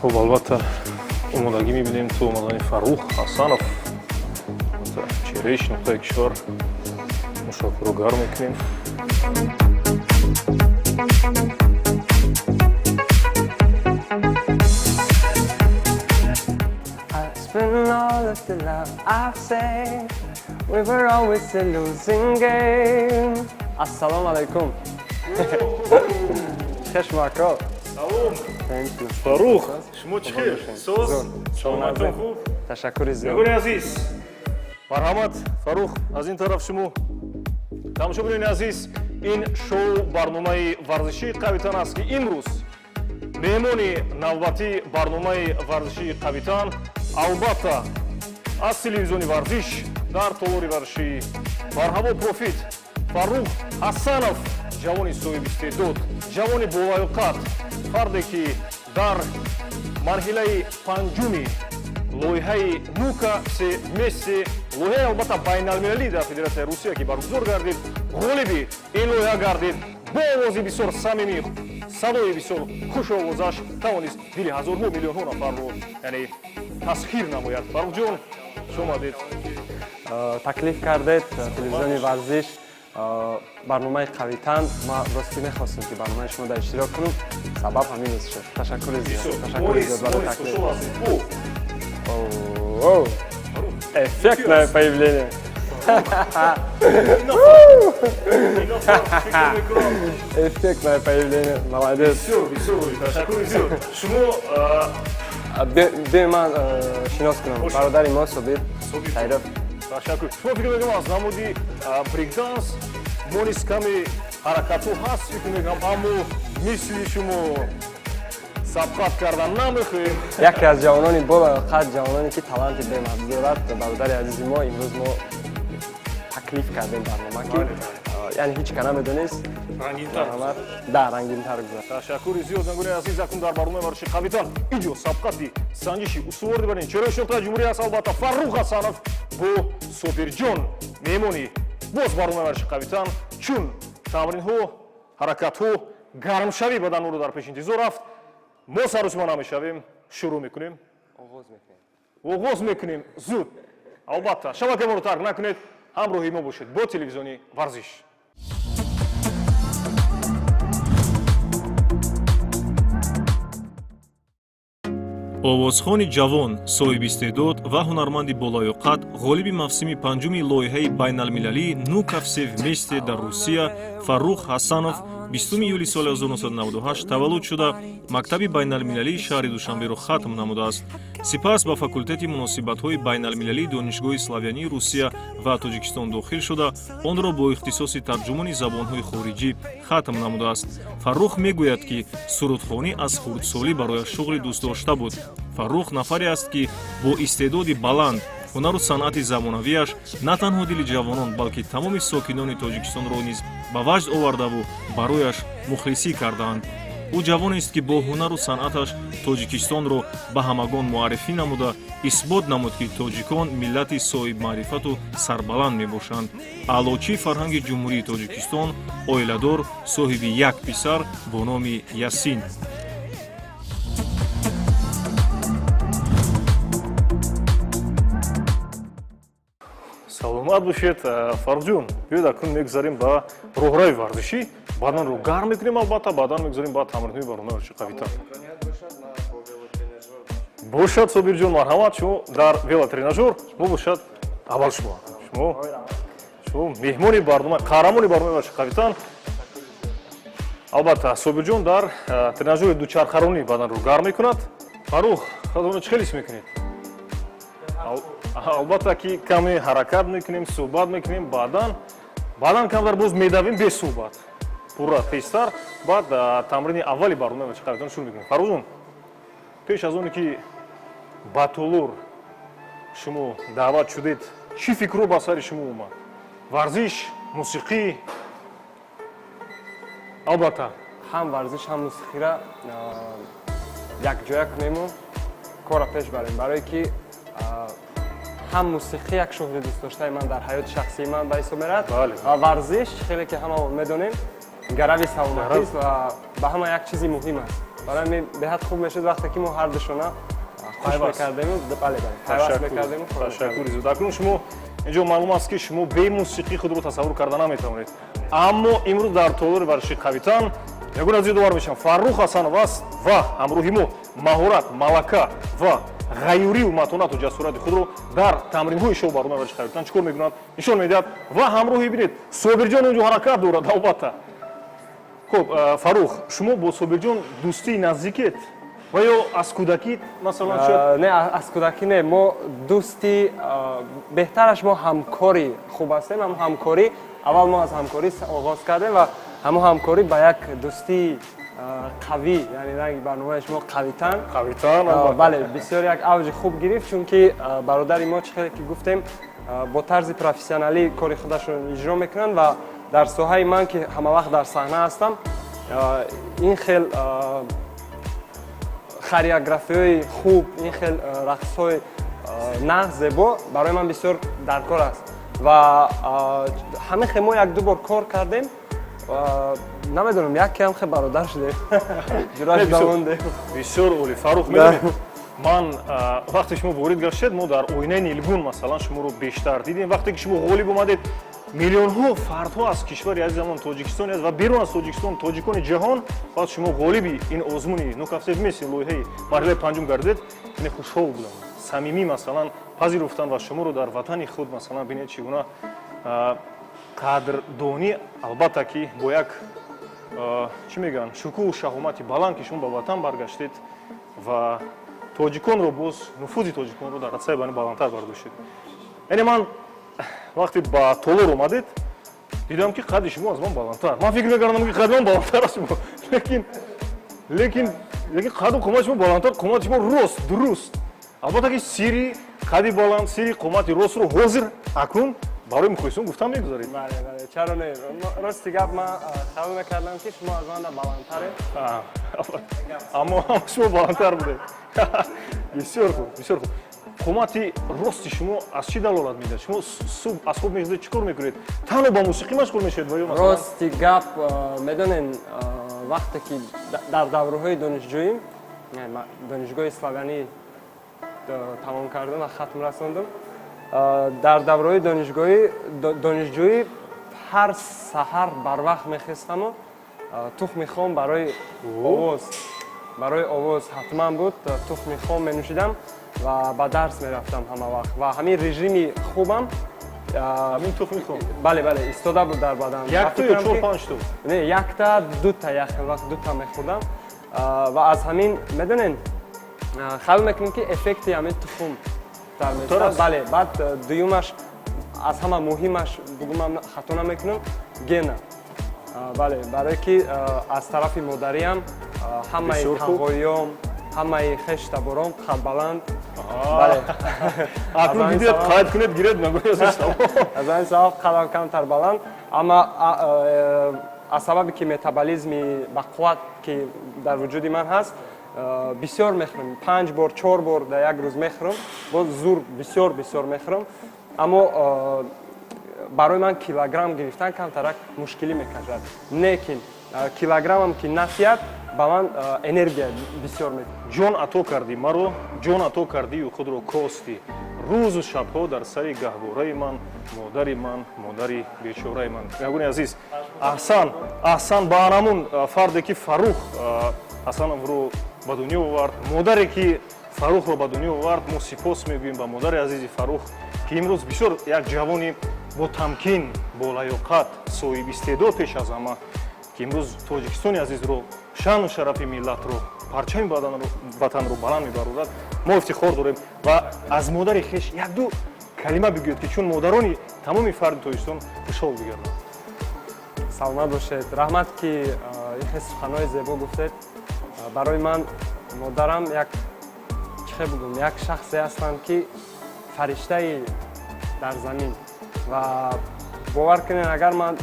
Хуб, албатта, омодагӣ мебинем то омадани Фаррух Ҳасанов, чеҳраи шинохтаи кишвар. Мушакҳоро гарм мекунем. I spent all of the love I've saved. We were always a losing game. Ассалому алайкум. Хеш мако. Салом. Thank you. Фаррух, шумо чӣ хел? Соз? Зор. Саломатон хуб? Ташаккури зиёд. Бинандагони азиз, марҳамат, Фаррух, аз ин тараф шумо. Тамошобинони азиз, ин шоу барномаи варзишии «Қавитан» аст, ки имрӯз меҳмони навбатии барномаи варзишии «Қавитан», албатта, аз телевизиони «Варзиш» дар толори варзишии «Барҳаво Профит» Фаррух Ҳасанов, ҷавони соҳиби истеъдод, ҷавони болаёқат, фарде ки дар марҳилаи панҷуми лоиҳаи «Ну-ка все вместе», лоиҳаи, албатта, байналмилалӣ дар Федератсияи Русия, ки баргузор гардид, ғолиби ин лоиҳа гардид. Бо овози бисёр самимӣ, садои бисёр хушовозаш тавонист дили ҳазорҳо, миллионҳо нафарро, яъне, тасхир намояд. Фаррухҷон, хуш омадед. Таклиф кардед телевизиони «Варзиш», барномаи «Қавитан». Ма ростӣ мехостем, ки барномаи шумо дар иштирок кунам, сабаб ҳамин шуд. Ташаккури зиёд, ташаккури зиёд барои таклиф. О, эффектное появление. Эффектное появление, молодец. Бисёр, бисёр ташаккури зиёд. Шумо Бе ман шинос кунам, бародари мо Собир Сайров. Ташаккур. Шумо, фикр мекунам, аз намуди брейкданс мо низ каме ҳаракатҳо ҳаст, фикр мекунам, аммо мисли шумо сабқат кардан намехоҳем. Яке аз ҷавонони болаёқат, ҷавононе ки таланти бемаҳдуд дорад, бародари азизи мо. Имрӯз мо таклиф кардем барнома, ки яъне ҳеҷ ка намедонист. Рангинтар. Да, рангинтар гузашт. Ташаккури зиёд. Бинандагони азиз, акнун дар барномаи варзиши «Қавитан» инҷо сабқати санҷиши устувор дибарем. Чеҳраи шинохтаи ҷумҳурӣ аст, албатта, Фаррух Ҳасанов бо Собирҷон, меҳмони боз барномаи варзиши «Қавитан». Чун тамринҳо, ҳаракатҳо, гармшавӣ баданро дар пеш интизор рафт, мо сарусима намешавем, шурӯъ мекунем. Оғоз мекунем. Оғоз мекунем зуд. Албатта, шабакаи моро тарк накунед, ҳамроҳи мо бошед бо телевизиони «Варзиш». Овозхони ҷавон, соҳибистеъдод ва ҳунарманди болаёқат, ғолиби мавсими панҷуми лоиҳаи байналмилалии «Ну-ка все вместе» дар Русия Фаррух Ҳасанов 20 июли соли 1998 таваллуд шуда, мактаби байналмилалии шаҳри Душанберо хатм намудааст. Сипас ба факултети муносибатҳои байналмилалии Донишгоҳи славянии Русия ва Тоҷикистон дохил шуда, онро бо ихтисоси тарҷумони забонҳои хориҷӣ хатм намудааст. Фаррух мегӯяд, ки сурудхонӣ аз хурдсолӣ барояш шуғли дӯстдошта буд. Фаррух нафаре аст, ки бо истеъдоди баланд, ҳунару санъати замонавиаш на танҳо дили ҷавонон, балки тамоми сокинони Тоҷикистонро низ ба ваҷд овардаву барояш мухлисӣ кардаанд. Ӯ ҷавонест, ки бо ҳунару санъаташ Тоҷикистонро ба ҳамагон муаррифӣ намуда, исбот намуд, ки тоҷикон миллати соҳибмаърифату сарбаланд мебошанд. Аълочии фарҳанги Ҷумҳурии Тоҷикистон, оиладор, соҳиби як писар бо номи Ясин. Саломат бошед, Фаррухҷон. Биёед, акнун мегузарем ба роҳрави варзишӣ, баданро гарм мекунем, албатта, баъдан мегузарем ба тамринҳои барномаи варзиши «Қавитан». Бошад, Собирҷон, марҳамат, шумо дар велотренажёр, мо бошад аввал шумо меҳмони барнома, қаҳрамони барномаи варзиши «Қавитан». Албатта, Собирҷон дар тренажёри дучархаронӣ баданро гарм мекунад. Фаррух, худро чӣ хел ҳис мекунед? Албатта, ки каме ҳаракат мекунем, суҳбат мекунем, баъдан камтар боз медавем бе суҳбат, пурра, тезтар. Баъд тамрини аввали барномаи варзиши «Қавитан» шурӯъ мекунем. Фаррухҷон, пеш аз оне ки ба толор шумо даъват шудед, чӣ фикрҳо ба сари шумо омад? Варзиш, мусиқӣ, албатта. Ҳам варзиш, ҳам мусиқира якҷоя кунему корро пеш барем, барое ки ҳам мусиқӣ як шуғли дӯстдоштаи ман дар ҳаёти шахсии ман ба ҳисоб меравад ва варзиш, хеле ки ҳама медонем, гарави саломатист ва ба ҳама як чизи муҳим аст. Барои ҳамин беҳад хуб мешуд, вақте ки мо ҳардушона хуш мекардему, бале, бале, пайваст мекардему. Ташаккури зиёд. Акнун шумо инҷо маълум аст, ки шумо бе мусиқӣ худро тасаввур карда наметавонед, аммо имрӯз дар толори варзиши «Қавитан» ягон аз ёдовар мешавам, Фаррух Ҳасанов аст ва ҳамроҳи мо маҳорат, малака ва ғайюриву матонату ҷасорати худро дар тамринҳои шоу барномаи варзиши «Қавитан» чӣ кор мекунад, нишон медиҳад. Ва ҳамроҳи, бинед, Собирҷон инҷо ҳаракат дорад, албатта. Хуб, Фаррух, шумо бо Собирҷон дӯстии наздикед ва ё аз кӯдакӣ, масалан, шояд? Не, аз кӯдакӣ не. Мо дӯсти, беҳтараш мо ҳамкори хуб ҳастем. Ҳам ҳамкорӣ, аввал мо аз ҳамкорӣ оғоз кардем ва ҳамон ҳамкорӣ ба як дӯстии қавӣ, яъне ранги барномаи шумо, «Қавитан». «Қавитан». Бале, бисёр як авҷи хуб гирифт, чунки бародари мо, чӣ хеле ки гуфтем, бо тарзи профессионалӣ кори худашро иҷро мекунанд ва дар соҳаи ман, ки ҳамавақт дар саҳна ҳастам, ин хел хореографиҳои хуб, ин хел рақсҳои нағз, зебо барои ман бисёр даркор аст. Ва ҳамин хел мо як ду бор кор кардем, намедонам, якам хел бародар шудем, ҷураш дамондем. Бисёр олӣ, Фаррух. Медонед, ман вақте шумо ворид гаштед, мо дар оинаи нилгун, масалан, шуморо бештар дидем. Вақте ки шумо ғолиб омадед, миллионҳо фардҳо аз кишвари азизамон Тоҷикистон ва берун аз Тоҷикистон, тоҷикони ҷаҳон, баъд шумо ғолиби ин озмуни «Ну-ка, все вместе» лоиҳаи марҳилаи панҷум гардед, яъне хушҳол будам, самимӣ, масалан, пазируфтан ва шуморо дар ватани худ, масалан, бинед, чӣ гуна қадрдонӣ, албатта ки бо як, чӣ мегӯянд, шукӯҳу шаҳомати баланд, ки шумо ба ватан баргаштед ва тоҷиконро боз, нуфузи тоҷиконро дар арсаи байни баландтар бардоштед. Яъне ман вақте ба толор омадед, дидам, ки қадди шумо аз ман баландтар. Ман фикр мекардам, ки қадди ман баландтар аз шумо, лекин қадду қомати шумо баландтар, қомати шумо рост, дуруст. Албатта ки сирри қадди баланд, сирри қомати ростро ҳозир акнун барои мухлисон гуфтан мегузаред. Бале, бале, чаро не. Рости гап, ман хаёл мекардам, ки шумо аз ман баландтаре. Аммо шумо баландтар будед. Бисёр хуб, бисёр хуб. Қомати рости шумо аз чӣ далолат медиҳад? Шумо субҳ аз хоб мехезед, чӣ кор мекунед? Танҳо ба мусиқӣ машғул мешавед ва ё масалан? Рости гап, медонен, вақте ки дар давраҳои донишҷӯим, донишгоҳи славянӣ тамом кардам ва хатм расондам, дар давраҳои донишҷӯӣ ҳар саҳар барвақт мехестаму тухми хом барои овоз ҳатман буд, тухми хом менӯшидам ва ба дарс мерафтам ҳама вақт. Ва ҳамин режими хубам Ҳамин тухми хом? Бале, бале, истода буд дар бадан. Якто ё чор, панҷто? Не, якта, дута, як вақт дута мехӯрдам. Ва аз ҳамин, медонен, хаёл мекунем, ки эффекти ҳамин тухм дар мешавад. Бале, баъд дуюмаш, аз ҳама муҳимаш бугумам, хато намекунам, гена. Бале, барое ки аз тарафи модариам ҳамаи тағоём, ҳамаи хештабором қадбаланд. Бале. Акнун дидед, қайд кунед, гиред. Аз ҳамин сабаб қадам камтар баланд, аммо аз сабаби ки метаболизми бақувват ки дар вуҷуди ман ҳаст, бисёр мехӯрам, панҷ бор, чор бор дар як рӯз мехӯрам, боз зур бисёр бисёр мехӯрам. Аммо барои ман килограмм гирифтан камтарак мушкилӣ мекашад, лекин килограммам ки нафият, ба ман энергия бисёр ме Ҷон ато кардӣ маро, ҷон ато кардию худро костӣ, рӯзу шабҳо дар сари гаҳвораи ман, модари ман, модари бечораи ман. Ягони азиз, аҳсан, аҳсан ба анамун фарде, ки Фаррух Ҳасановро ба дунё овард, модаре, ки Фаррухро ба дунё овард. Мо сипос мегӯем ба модари азизи Фаррух, ки имрӯз бисёр як ҷавони бо тамкин, бо лаёқат, соҳиби истеъдод, пеш аз ҳама, ки имрӯз Тоҷикистони азизро, шаъну шарафи миллатро, парчами ватанро баланд мебарорад, мо ифтихор дорем. Ва аз модари хеш якду калима бигӯед, ки чун модарони тамоми фарди Тоҷикистон хушҳол бигарданд. Саломат бошед, раҳмат, ки ин хел суханҳои зебо гуфтед. Барои ман модарам як, чӣ хел бигӯм, як шахсе ҳастанд, ки фариштаи дар замин. Ва бовар кунед, агар ман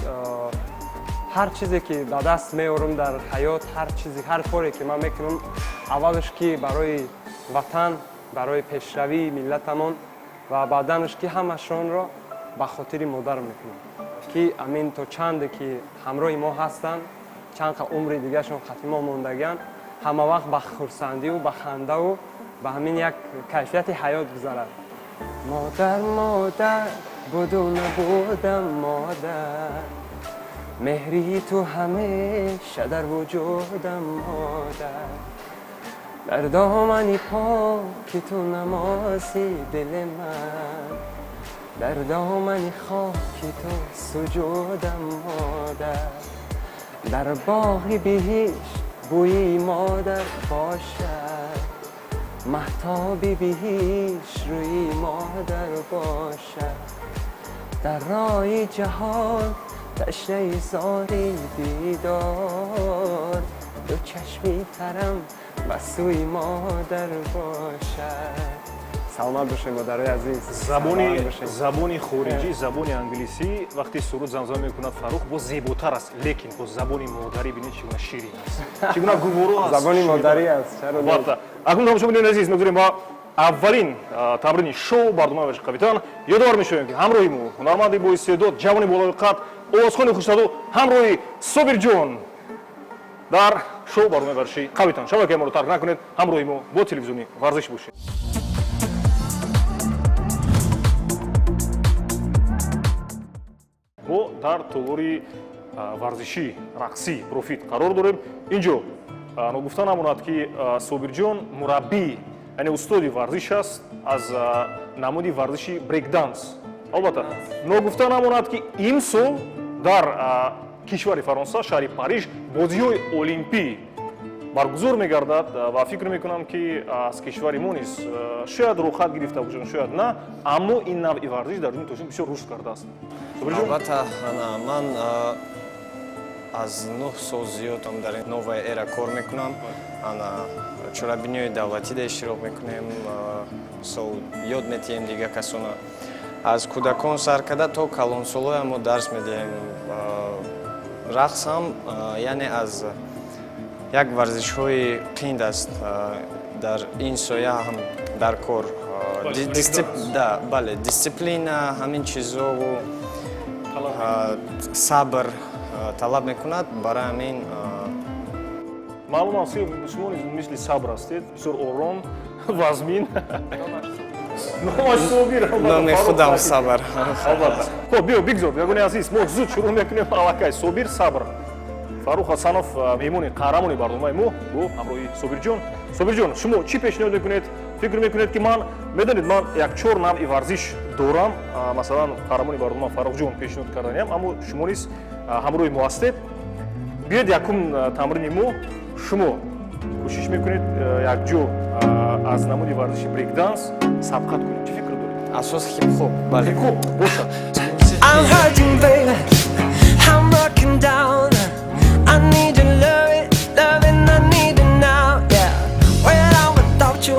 ҳар чизе ки ба даст меорам дар ҳаёт, ҳар чизе, ҳар коре ки ман мекунам, аввалш ки барои ватан, барои пешравии миллатамон ва баъданаш ки ҳамашонро ба хотири модарам мекунам, ки амин то чанде ки ҳамроҳи мо ҳастанд, чанд қа умри дигашон хати мо мондагианд. Ҳама вақт ба хурсандиву ба хандаву ба ҳамин як кайфияти ҳаёт гузарад. Модар, модар, буду набудам, модар, меҳри ту ҳамеша дар вуҷудам, модар, дар домани поки ту намози дили ман, дар домани хоки ту суҷудам, модар, дар боғи биҳишт бӯи модар бошад, маҳтоби биҳишт рӯи модар бошад, дар роҳи ҷаҳон ташнаи зори дидор, ду чашми тарам ба сӯи модар бошад. Саломат бошед, модарои азиз. Забони Саломат бошед. Забони хориҷӣ, забони англисӣ вақте суруд замзама мекунад Фаррух, боз зеботар аст, лекин бо забони модарӣ бинед, чӣ гуна ширин аст, чӣ гуна гуворо аст. Забони модарӣ аст, чаро не? Албатта, акнун, тамошобинони азиз, мегузорем ба аввалин тамрини шоу барномаи варзиши «Қавитан». Ёдовар мешавем, ки ҳамроҳи мо ҳунарманди боистеъдод, ҷавони болоқад, овозхони хушсадо, ҳамроҳи Собирҷон дар шоу барномаи варзиши «Қавитан». Шабакаи моро тарк накунед, ҳамроҳи мо бо телевизиони «Варзиш» бошед. Мо дар толори варзишӣ рақсӣ «Профит» қарор дорем. Инҷо ногуфта намонад, ки Собирҷон мураббӣ, яъне устоди варзиш аст аз намуди варзиши брейкданс. Албатта, ногуфта намонад, ки имсол дар кишвари Фаронса, шаҳри Париж, бозиҳои олимпӣ баргузор мегардад ва фикр мекунам, ки аз кишвари мо низ шояд рӯхат гирифта бошанд, шояд на, аммо ин навъи варзиш дар ҷумҳурии Тоҷикистон бисёр рушд кардааст, Собирҷон. Албатта, ана ман аз 9 сол зиёдам дар ин «Новая эра» кор мекунам. Ана чорабиниҳои давлатида иштирок мекунем, мисол, ёд метиҳем дигар касона, аз кӯдакон сар карда то калонсолоям мо дарс медиҳем. Рақс ҳам яъне аз як варзишҳои қинд аст, дар ин соя ҳам дар кор да, бале, дисциплина, ҳамин чизову сабр талаб мекунад. Барои ҳамин Маълум аст, шумо низ мисли сабр ҳастед, бисёр ором, вазмин. Номаш Собир. Номи худам Сабр. Албатта. Хуб, биё, бигзор, ягони азиз, мо зуд шурӯъ мекунем. Аллакай Собир, Сабр, Фаррух Ҳасанов, меҳмони қаҳрамони барномаи мо бо ҳамроҳи Собирҷон. Собирҷон, шумо чӣ пешниҳод мекунед? Фикр мекунед, ки ман, медонед, ман як чор навъи варзиш дорам. Масалан, қаҳрамони барнома Фаррухҷон пешниҳод карданиам, аммо шумо низ ҳамроҳи мо ҳастед. Биёед, якум тамрини мо, шумо кӯшиш мекунед якҷо аз намуди варзиши брейкданс сабқат кунед. Чӣ фикр доред? Асос хип-хоп, бале. Хип-хоп бошад. I'm hurting, baby. I'm broken down. I need your loving, loving. I need it now, yeah. When I'm without you,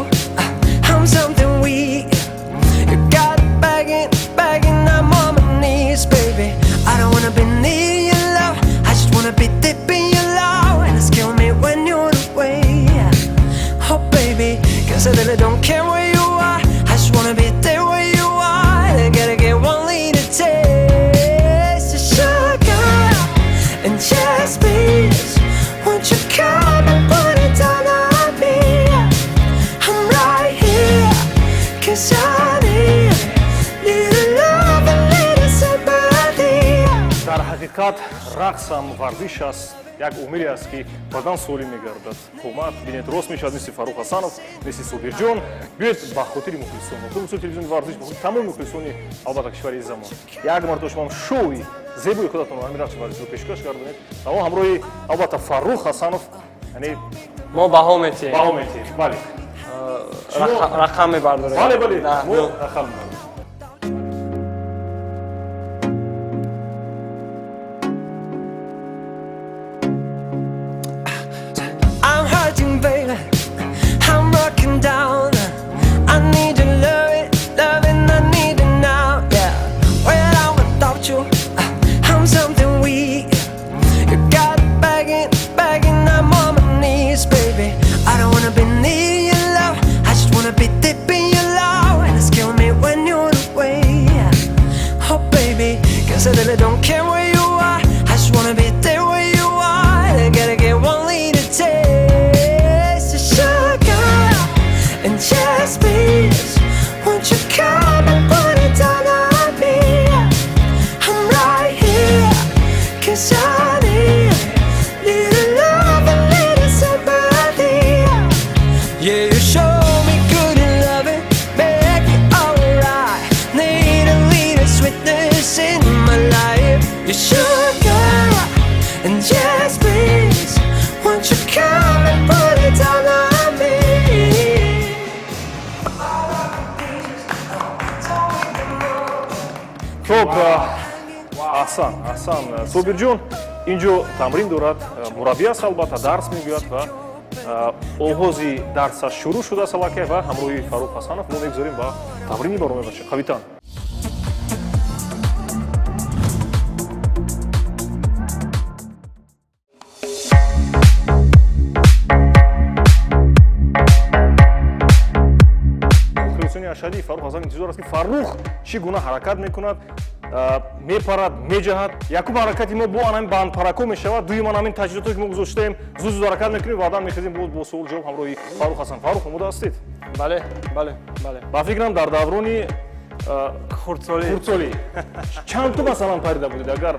I'm something weak. You got it begging, begging. I'm on my knees, baby. I don't wanna be near your love. I just wanna be deep in your love. And it's killing me when you're away. Oh, baby, 'cause I really don't care where you are. I just wanna be there where you are. And I gotta get one little taste of sugar and just please. Won't you come and put it down on me? I'm right here, 'cause I need a love, a little sympathy. Дар ҳақиқат, рақс ҳам варзиш аст, як умере аст, ки бадан солим мегардад, қомат, бинед, рост мешавад, мисли Фаррух Ҳасанов, мисли Собирҷон. Биёед, ба хотири мухлисон, ба хотири телевизиони «Варзиш», ба хотири тамоми мухлисони, албатта, кишвари замон, як маротиба шумо шоуи зебои худатонро, ҳамин рақси варзишро пешкаш гардонед ва мо ҳамроҳи, албатта, Фаррух Ҳасанов, яъне Мо баҳо метиҳем. Баҳо метиҳем, бале. Рақам мебардорем. Бале, мо рақам мебардорем. I'm hurting, baby. I'm broken down. I need your loving, loving. I need it now, yeah. When I'm without you, I'm something weak. You got it begging, begging. I'm on my knees, baby. I don't wanna be near your love. I just wanna be deep in your love. And it's killing me when Please, won't you come and put it down on me? Хуб, аҳсан, аҳсан, Собирҷон. Инҷо тамрин дорад, мураббӣ аст, албатта, дарс мегӯяд ва оғози дарсаш шурӯъ шудааст аллакай ва ҳамроҳи Фаррух Ҳасанов мо мегузорем ба тамрини барномаи бача қавитан. Мухлисони ашадии Фаррух Ҳасанов интизор аст, ки Фаррух чӣ гуна ҳаракат мекунад, мепарад, меҷаҳад. Якум ҳаракати мо бо анами бандпарако мешавад, дуюм ан ҳамин таҷҳизотое, ки мо гузоштаем, зуд зуд ҳаракат мекунем, баъдан мехезем бо суол ҷавоб ҳамроҳи Фаррух Ҳасан. Фаррух, омода ҳастед? Бале, бале, бале. Ба фикрам, дар даврони хурдсолӣ. Хурдсолӣ чанд ту масалан парида будед, агар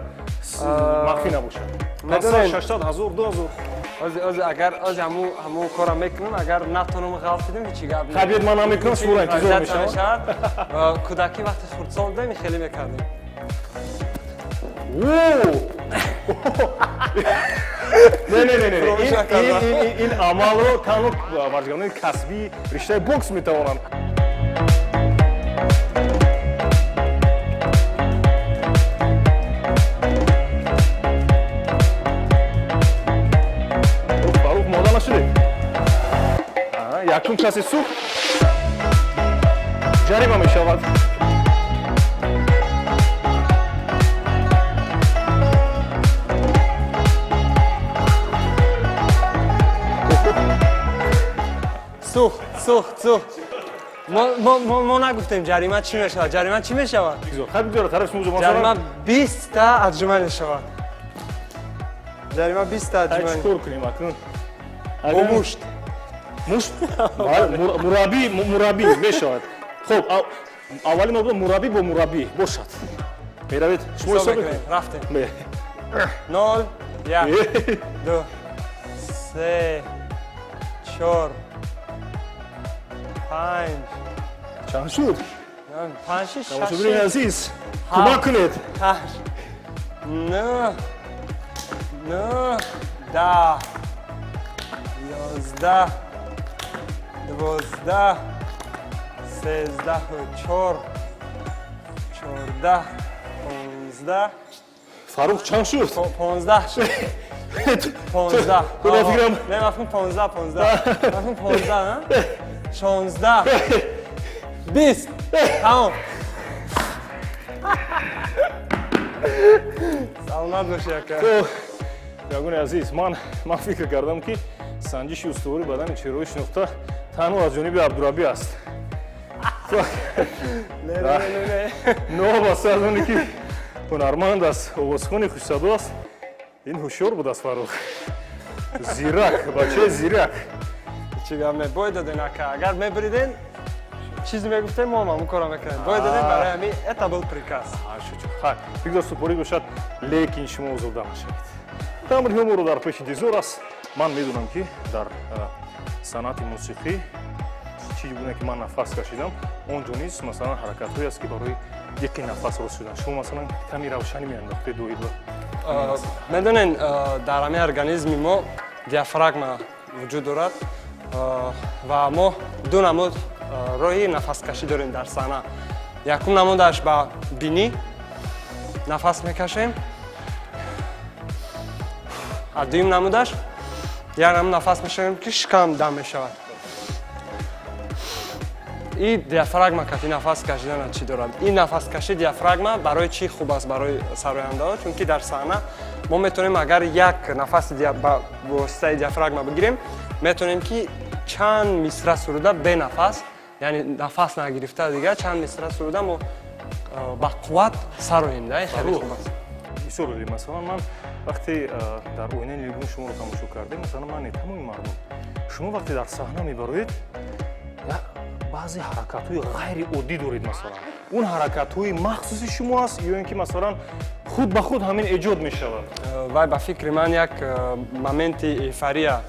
махфӣ набошад? Медонед- 600 ҳазор, 2000? Ози агар ози ҳаму кора мекунам, агар натонам, ғалтидим, ҳеҷ гап не. Табиат ман намекунам, шуморо интизор Мешавад. мешавад. Кӯдакӣ, вақти хурдсол будем, хеле мекардем. О! Не, не, не, не, Фаромӯш накардам. ин амалро танҳо варзишгарони касбии риштаи бокс метавонанд. Фаррух, мода нашудед? Якум каси сӯхт, ҷарима мешавад. Сӯхт, сӯхт, сӯхт. Мо нагуфтем, ҷарима чӣ мешавад. Ҷарима чӣ мешавад? Бигзор, хай, бигзор, тарафи шумо. Ҷарима масалан 20 та отжимание мешавад. Ҷарима 20 та Хай, отжимание. чӣ кор кунем акнун? Бо мушт. Мушт. Бале, мураббӣ, мураббӣ мешавад. Хуб, аввалин маротиба мураббӣ бо мураббӣ бошад. Меравед, шумо ҳисоб ҳисоб мекунем. мекунед. Рафтем. Нол, як, ду, се, чор, панҷ. Чанд шуд? Панҷ, шаш. Тамошобинони азиз, кӯмак кунед. Ҳашт, нӯҳ, нӯҳ, 10, 11, 12, 13, чор, 14, 15. Фаррух, чанд шуд? 15 шуд. 15. Ту ба фикрам- Не, ман фикр 15, 15, ман фикр 15, 16, 20, тамом. Саломат бошӣ, ака. Ягони азиз, ман фикр кардам, ки санҷиши устувори бадани чеҳраҳои шинохта танҳо аз ҷониби Абдурабӣ аст. Не, не, не, не. Новобаста аз оне ки ҳунарманд аст, овозхони хушсадо аст, ин ҳушёр будааст. Фаррух зирак, бачаи зирак. Чӣ гап не, бой доден, ака. Агар мебириден, чизе мегуфтем, мо ҳам ҳамун корро мекардем. Бой додем, барои ҳамин это был приказ. Хай, бигзор супорӣ бошад, лекин шумо озурда нашавед. Тамринҳо моро дар пеши интизор аст. Ман медонам, ки дар санъати мусиқӣ чӣ гуна ки ман нафас кашидам, он ҷо низ, масалан, ҳаракатҳое аст, ки барои яке нафас рост шудан шумо, масалан, ками равшанӣ меандохтед доир ба Медонен, дар ҳамин организми мо диафрагма вуҷуд дорад ва мо ду намуд роҳи нафаскашӣ дорем дар саҳна. Якум намудаш ба бинӣ нафас мекашем, а дуюм намудаш як намуд нафас мешавем, ки шикам дам мешавад. И диафрагма кати нафас кашидана чӣ дорад? Ин нафаскашӣ, диафрагма, барои чӣ хуб аст барои сарояндаҳо? Чунки дар саҳна мо метавонем, агар як нафаси ба воситаи диафрагма бигирем, метавонем, ки чанд мисра суруда бенафас, яъне нафас нагирифта, дига чанд мисра суруда мо ба қувват сароем да. Ин хеле Фаррух. хуб аст. Бисёр олӣ. Масалан, ман вақте дар оинаи нилгун шуморо тамошо кардем, масалан, ман не, тамоми мардум, шумо вақте дар саҳна мебароед, баъзе ҳаракатҳои ғайриоддӣ доред. Масалан, он ҳаракатҳои махсуси шумо аст ё ин ки, масалан, худ ба худ ҳамин эҷод мешавад? Вай, ба фикри ман, як моменти эйфория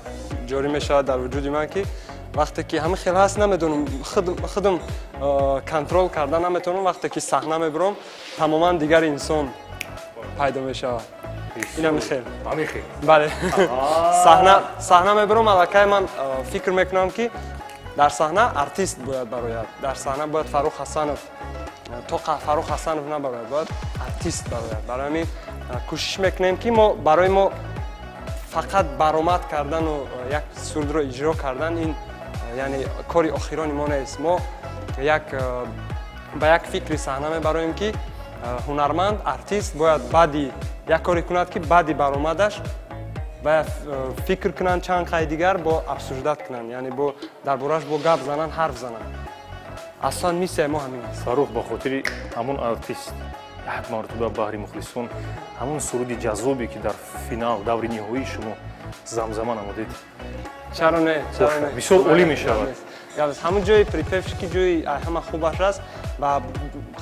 ҷорӣ мешавад дар вуҷуди ман, ки вақте ки ҳамин хел ҳаст, намедонам, худам контрол карда наметавонам. Вақте ки саҳна мебурам, тамоман дигар инсон пайдо мешавад. Инам хел. Ҳамин хел? Бале, саҳна мебарам, аллакай ман фикр мекунам, ки дар саҳна артист бояд барояд, дар саҳна бояд Фаррух Ҳасанов, то Фаррух Ҳасанов набарояд, бояд артист барояд. Барои ҳамин кӯшиш мекунем, ки мо барои мо фақат баромад кардану як сурудро иҷро кардан, ин яъне кори охирони мо нест. Мо як ба як фикри саҳна мебароем, ки ҳунарманд, артист бояд баъди як коре кунад, ки баъди баромадаш бояд фикр кунанд, чанд қай дигар бо обсуждать кунанд, яъне бо дар борааш бо гап зананд, ҳарф зананд. Аслан миссияи мо ҳамин аст. Фаррух, ба хотири ҳамон артист як маротиба баҳри мухлисон ҳамон суруди ҷаззобе, ки дар финал, даври ниҳоии шумо замзама намудед. Чаро не, чаро не? Бисёр олӣ мешавад. Гап нест. Ҳамон ҷои припев, ки ҷои ҳама хубаш аст ва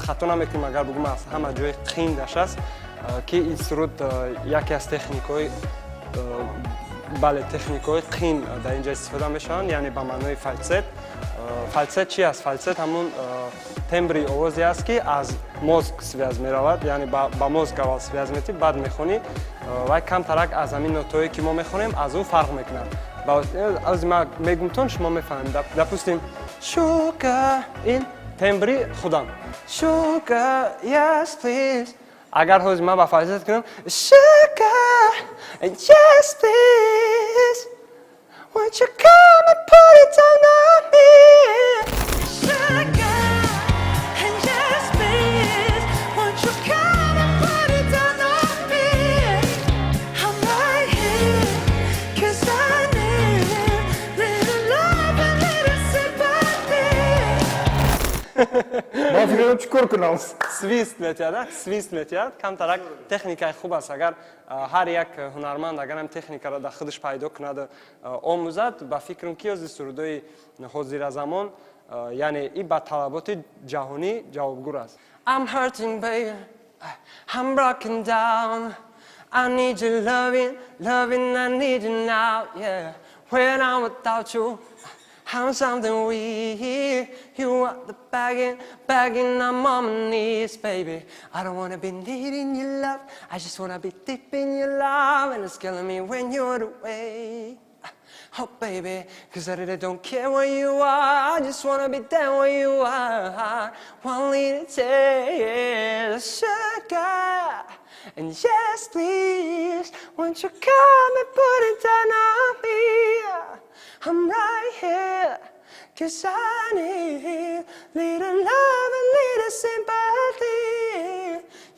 хато намекунем, агар бигӯм, аз ҳама ҷои қиндаш аст, ки ин суруд яке аз техникаҳои, бале, техникаҳои қин дар ин ҷо истифода мешаванд, яъне ба маънои фалсет. Фалсет чи аст? Фалсет ҳамон тембри овозе аст, ки аз мозг связь меравад, яъне ба мозг аввал связь метӣ, баъд мехонӣ. Вай камтарак аз ҳамин нотҳое, ки мо мехонем, аз ӯ фарқ мекунад. Аз ман мегумтон, шумо мефаҳмед. Допустим, sugar, ин тембри худам, sugar, yes please. Агар ҳозир ман ба фалсет кунам: sugar, yes please, won't you come and put it down on me? Sugar, and yes, please, won't you come and put it down on me? I'm right here, 'cause I need little love and little sympathy. Ман фикр кардам, чӣ кор кунам. Свист метиҳад, свист метиҳад камтарак. Техникаи хуб аст. Агар ҳар як ҳунарманд агар ҳам техникаро дар худаш пайдо кунаду омӯзад, ба фикрам, ки ози сурудҳои ҳозиразамон, яъне и ба талаботи ҷаҳонӣ ҷавобгӯр аст. I'm hurting, baby, I'm broken down. I need your loving, loving, I need you now, yeah. When I'm without you, I'm something weak. You are the begging, begging, I'm on my knees, baby. I don't wanna be needing your love. I just wanna be deep in your love. And it's killing me when you're away. Oh, baby, 'cause I really don't care where you are. I just wanna be there where you are. One little taste, sugar. And yes, please, won't you come and put it down on me? I'm right here, 'cause I need little love and little sympathy.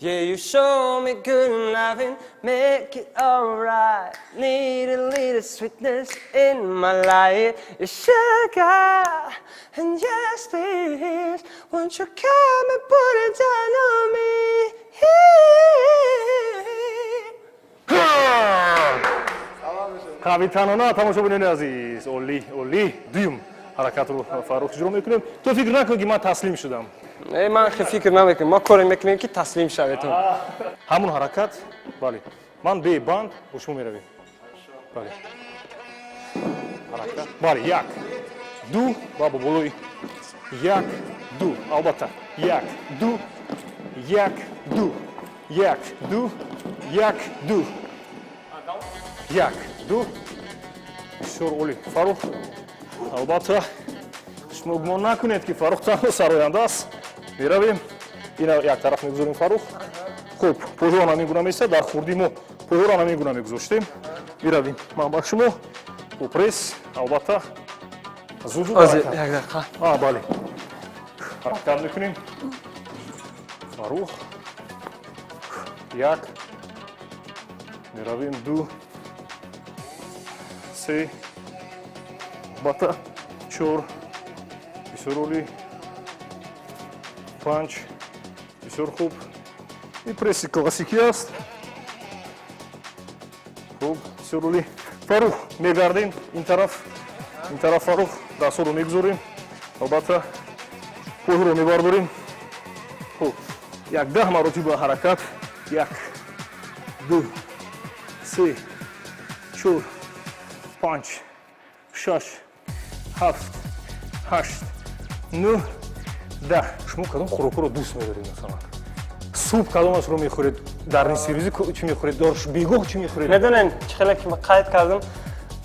Yeah, you show me good loving, make it alright. Need a little sweetness in my life. It's sugar, and yes, please, won't you come and put it down on me? Қавитанона, тамошобинони азиз, олӣ, олӣ. Дуюм ҳаракатро, Фаррух, иҷро мекунем. Ту фикр накун, ки ман таслим шудам. Э, ман фикр намекунам. Мо коре мекунем, ки таслим шаведтон. Ҳамун ҳаракат, бале, ман бебанд бо шумо меравем. Бале, ҳаракат, бале, як, ду ва бо болои, як, ду, албатта, як, ду, як, ду, як, ду, як, ду, як, ду. Бисёр олӣ, Фаррух. Албатта, шумо гумон накунед, ки Фаррух танҳо сароянда аст. Меравем, ина як тараф мегузорем, Фаррух. Хуб, пойҳоро ҳамин гуна места. Дар хурдӣ мо пойҳоро ҳамин гуна мегузоштем. Меравем ман ба шумо бо пресс, албатта, зуд зуд. Ҳозир. Ҳаракат. Як дақиқа. А, бале, ҳаракат мекунем, Фаррух. Як, меравем, ду, се, албатта, чор, бисёр олӣ, панҷ, бисёр хуб. Ин пресси классикӣ аст. Хуб, бисёр олӣ, Фаррух. Мегардем ин тараф, ин тараф, Фаррух. Дастҳоро мегузорем, албатта, пойҳоро мебардорем. Хуб, як 10 маротиба ҳаракат. Як, ду, се, чор, панҷ, шаш, ҳафт, ҳашт, нӯҳ, 10. Шумо кадом хӯрокҳоро дӯст медоред? Масалан, субҳ кадомашро мехӯред? Дар нисфирӯзӣ чӣ мехӯред? Дар бегоҳ чӣ мехӯред? Медонем, чӣ хеле ки қайд кардам,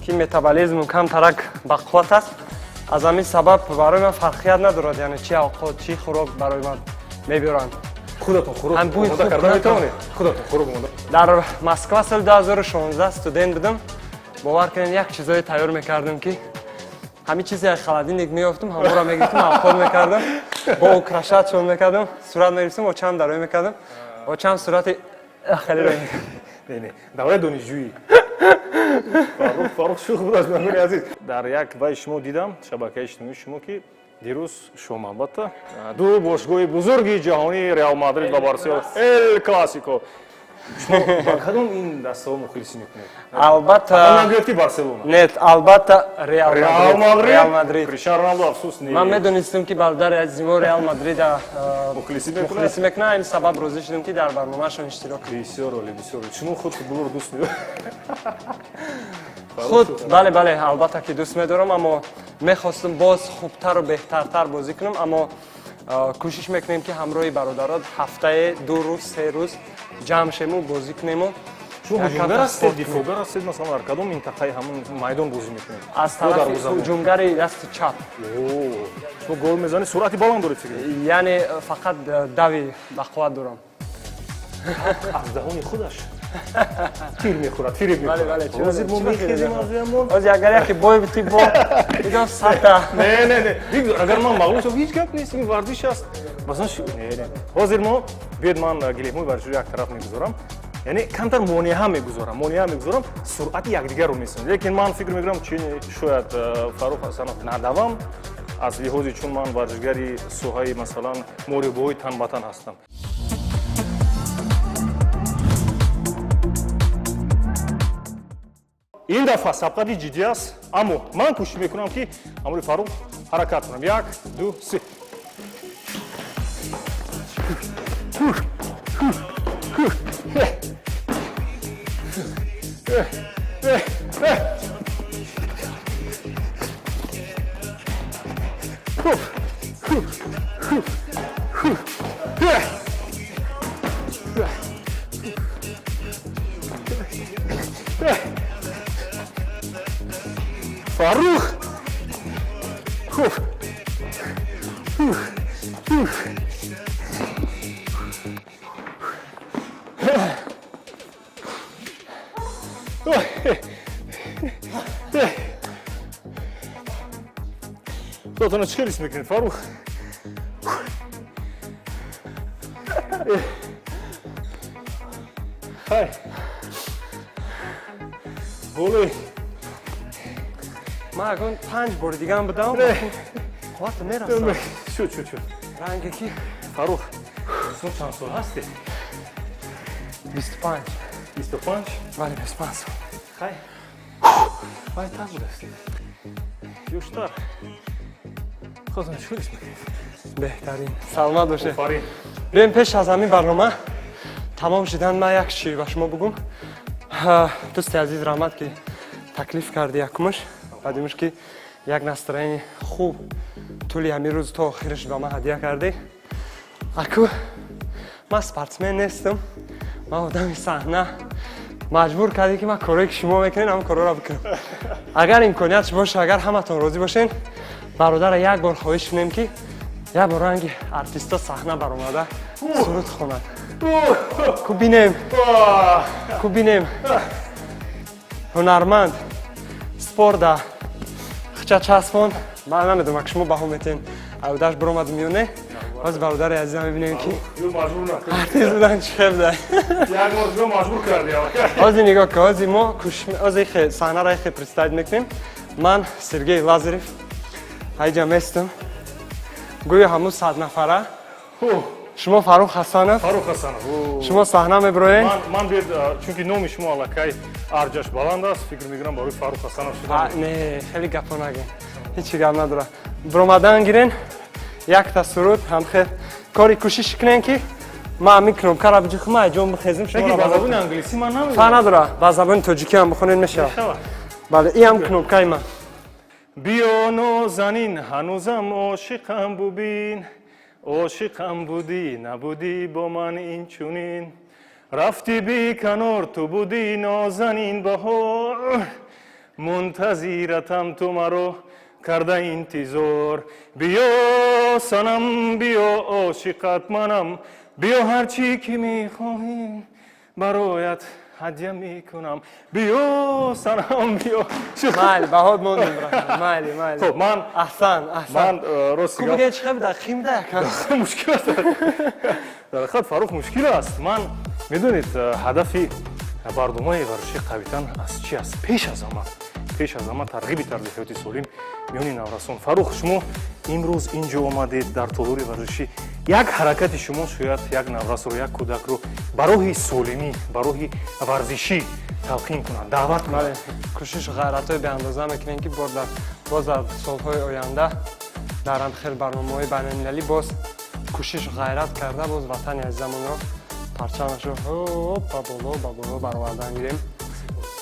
ки метаболизмам камтарак бақувват аст, аз ҳамин сабаб барои ман фарқият надорад, яъне чӣ авқот, чӣ хӯрок барои ман мебиёранд. Худатон хӯрок Ҳам бӯи омода хуб карда кунад. метавонед? Худатон хӯрок омода? Дар Москва соли 2016 студент будам, бовар кунед, як чизое тайёр мекардам, ки ҳамин чизе аз холодильник меёфтам, ҳамонро мегирифтам, авқот мекардам, бо украшать-шон мекардам, сурат мегирифтам, очам дароӣ мекардам, очам сурати хеле рӯй мекард. Не, не, давраи донишҷӯӣ. Фаррух, Фаррух шӯх буд, аз бинандагони азиз. Дар як вай шумо дидам, шабакаи иҷтимоии шумо, ки дирӯз шом, албатта, ду бошгоҳи бузурги ҷаҳонии Реал Мадрид ва Барселона, Эл Классико. Шумо ба кадом ин дастаҳо мухлисӣ мекунед? Албатта. Нагӯед, ки Барселона. Нет, албатта, Реал. Реал Мадрид. Реал Мадрид. Криштиану Роналду, афсӯс, не. Ман медонистам, ки бародари азизи мо Реал Мадрида мухлисӣ мекунад. Мухлисӣ мекунад, ҳамин сабаб розӣ шудем, ки дар барномаашон иштирок кунем. Бисёр олӣ, бисёр олӣ. Шумо худ футболро дӯст медоред? Худ, бале, бале, албатта ки дӯст медорам, аммо мехостам боз хубтару беҳтартар бозӣ кунам, аммо кӯшиш мекунем, ки ҳамроҳи бародарот ҳафтае 2 рӯз, 3 рӯз ҷамъ шему, бозӣ кунему. Шумо Як ҳуҷумгар камтар ҳастед, спорт кунем. дифоъгар ҳастед? Масалан, дар кадом минтақаи ҳамон майдон бозӣ мекунед? Аз Ё тарафи дарвозабон? ҳуҷумгари дасти чап. О, шумо гол мезанед, суръати баланд доред, фикр мекунед? Яъне фақат дави бақувват дорам. Аз даҳони худаш тир мехӯрад, фиреб Бале, бале. мехӯрад. Ҳозир мо Чӣ ба мехезем аз рӯямон. Ҳозир агар яке бой бити, бо идом сата. Не, не, не. Бигзор, агар ман мағлуб шавам, ҳеҷ гап нест, ин варзиш аст. Масалан, не, не. Ҳозир мо, биёед, ман гилемҳои варзиширо як тараф мегузорам. Яъне камтар монеаҳа мегузорам, монеаҳа мегузорам, суръати якдигарро месанҷам. Лекин ман фикр мекунам, чи шояд Фаррух Ҳасанов надавам, аз лиҳози чун ман варзишгари соҳаи, масалан, муҳорибаҳои тан ба тан ҳастам. Ин дафъа сабқати ҷиддӣ аст, аммо ман кӯшиш мекунам, ки ҳамроҳи Фаррух ҳаракат кунам. Як, ду, се. Фаррух! Хуф! Фух! Фух! Ой! Э! Худатона чӣ хел ҳис мекунед, Фаррух? Э! Хай! Боле! Ман акун панҷ бори дигаам будам, Не. қувватам мерасад. Шуд, шуд, шуд. Ранге ки. Фаррух, шумо чанд сол ҳастед? 25. 25? Бале, 25 сол. Хай. Байтар будастед. Ёштар. Худатон чӣ хел ҳис мекунед? Беҳтарин, саломат бошед. Офарин. Биёем, пеш аз ҳамин барнома тамом шудан ман як чӣ ба шумо бугум. Дӯсти азиз, раҳмат, ки таклиф карди, якумаш, баъдимаш, ки як настроение хуб тӯли ҳамин рӯз то охираш ба ман ҳадия кардӣ. Аку ман спортсмен нестам, ман одами саҳна, маҷбур кардӣ, ки ман корое ки шумо мекунед, ҳамон корҳоро бикунам. Агар имкониятш боша, агар ҳаматон розӣ бошен, бародара як бор хоҳиш кунем, ки як бор ранги артисто саҳна баромада суруд хонад. Ку бинем, ку бинем, ҳунарманд спорда хча часпон. Ман намедонам, ак шумо баҳо метен, авдаш биромадум ё не. Ҳозир бародари азизам мебинем, ки Ю маҷбур накун. артист будан чӣ хел буда. Як бор шумо маҷбур карди. Ҳозир нигоҳ кун, ҳозир мо кӯшиш, ҳозир саҳнаро хе представить мекунем. Ман Сергей Лазарев ҳайҷа местам, гӯё ҳамун 100 нафара. Шумо Фаррух Ҳасанов. Фаррух Ҳасанов. Шумо саҳна мебироен. Ман биёд, чунки номи шумо аллакай арҷаш баланд аст, фикр мекунам, барои Фаррух Ҳасанов шудан. Не, хеле гапо нагӯ, ҳечи гап надора. Биромадан гирен, якта суруд ҳамхел кори кӯшиш кунен, ки ман ҳамин кнопкаро биҷухам, айҷон бихезем. Лекин ба забони англисӣ ман намедонам. Фарқ надора, ба забони тоҷикӣ ҳам бихонед, мешавад. Бале, и ҳам кнопкаи ман. Биё, нозанин, ҳанӯзам ошиқам, бубин, ошиқам. Будӣ, набудӣ бо ман инчунин. Рафтӣ беканор, ту будӣ нозанин баҳор, мунтазиратам, ту маро карда интизор. Биё, санам, биё, ошиқат манам, биё, ҳарчӣ ки мехоҳӣ, бароят ҳадя мекунам. Биё, санам, биё. Майли, баҳот мондем, брат, майли, майли. Хуб, ман Аҳсан, аҳсан. Ман рости Ку гап бигӯед, чӣ буда химда яка? Мушкил аст дар ҳақиқат, Фаррух, мушкил аст. Ман, медонед, ҳадафи барномаи варзиши «Қавитан» аз чи аст? Пеш аз ҳама тарғиби тарзи ҳаёти солим миёни наврасон. Фаррух, шумо имрӯз ин ҷо омадед, дар толори варзишӣ. Як ҳаракати шумо шояд як наврасро, як кӯдакро ба роҳи солимӣ, ба роҳи варзишӣ талқин кунад, даъват кунад. Бале, кӯшишу ғайратҳои беандоза мекунем, ки боз дар солҳои оянда дар ҳамхел барномаҳои байналмилалӣ боз кӯшишу ғайрат карда, боз ватани азизамонро, парчамашро ҳоп ба боло баровардан гирем.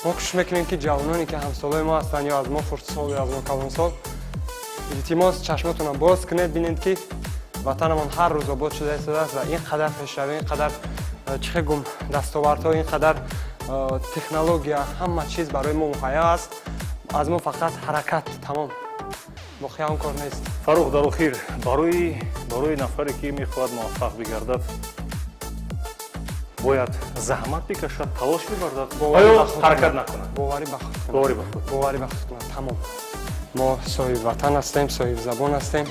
Мо кӯшиш мекунем, ки ҷавононе, ки ҳамсолои мо ҳастанд ё аз мо хурдсол ё аз мо калонсол, илтимос, чашмотонро боз кунед, бинед, ки ватанамон ҳар рӯз обод шуда истодааст ва ин қадар пешравӣ, ин қадар чӣ хел гум, дастовардҳо, ин қадар технология, ҳама чиз барои мо муҳайё аст. Аз мо фақат ҳаракат, тамом, боқӣ он кор нест. Фаррух, дар охир барои нафаре, ки мехоҳад муваффақ бигардад, бояд заҳмат бикашад, талош бибардад Боварӣ ё ба худ ҳаракат кунад. накунад? Боварӣ ба худ кунад. Боварӣ ба худ. Боварӣ ба худ кунад, тамом. Мо соҳиби ватан ҳастем, соҳиби забон ҳастем,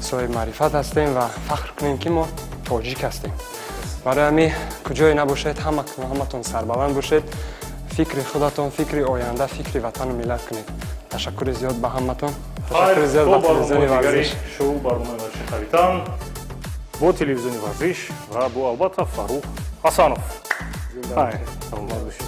соҳиби маърифат ҳастем ва фахр кунем, ки мо тоҷик ҳастем. Барои ҳамин, куҷое набошед, ҳаматон сарбаланд бошед, фикри худатон, фикри оянда, фикри ватану миллат кунед. Ташаккури зиёд ба ҳаматон, ташаккури зиёд ба То телевизиони барномаи дигари «Варзиш». Шоу барномаи варзиши «Қавитан» бо телевизиони «Варзиш» ва бо, албатта, Фаррух Ҳасанов. Хайр, саломат бошед.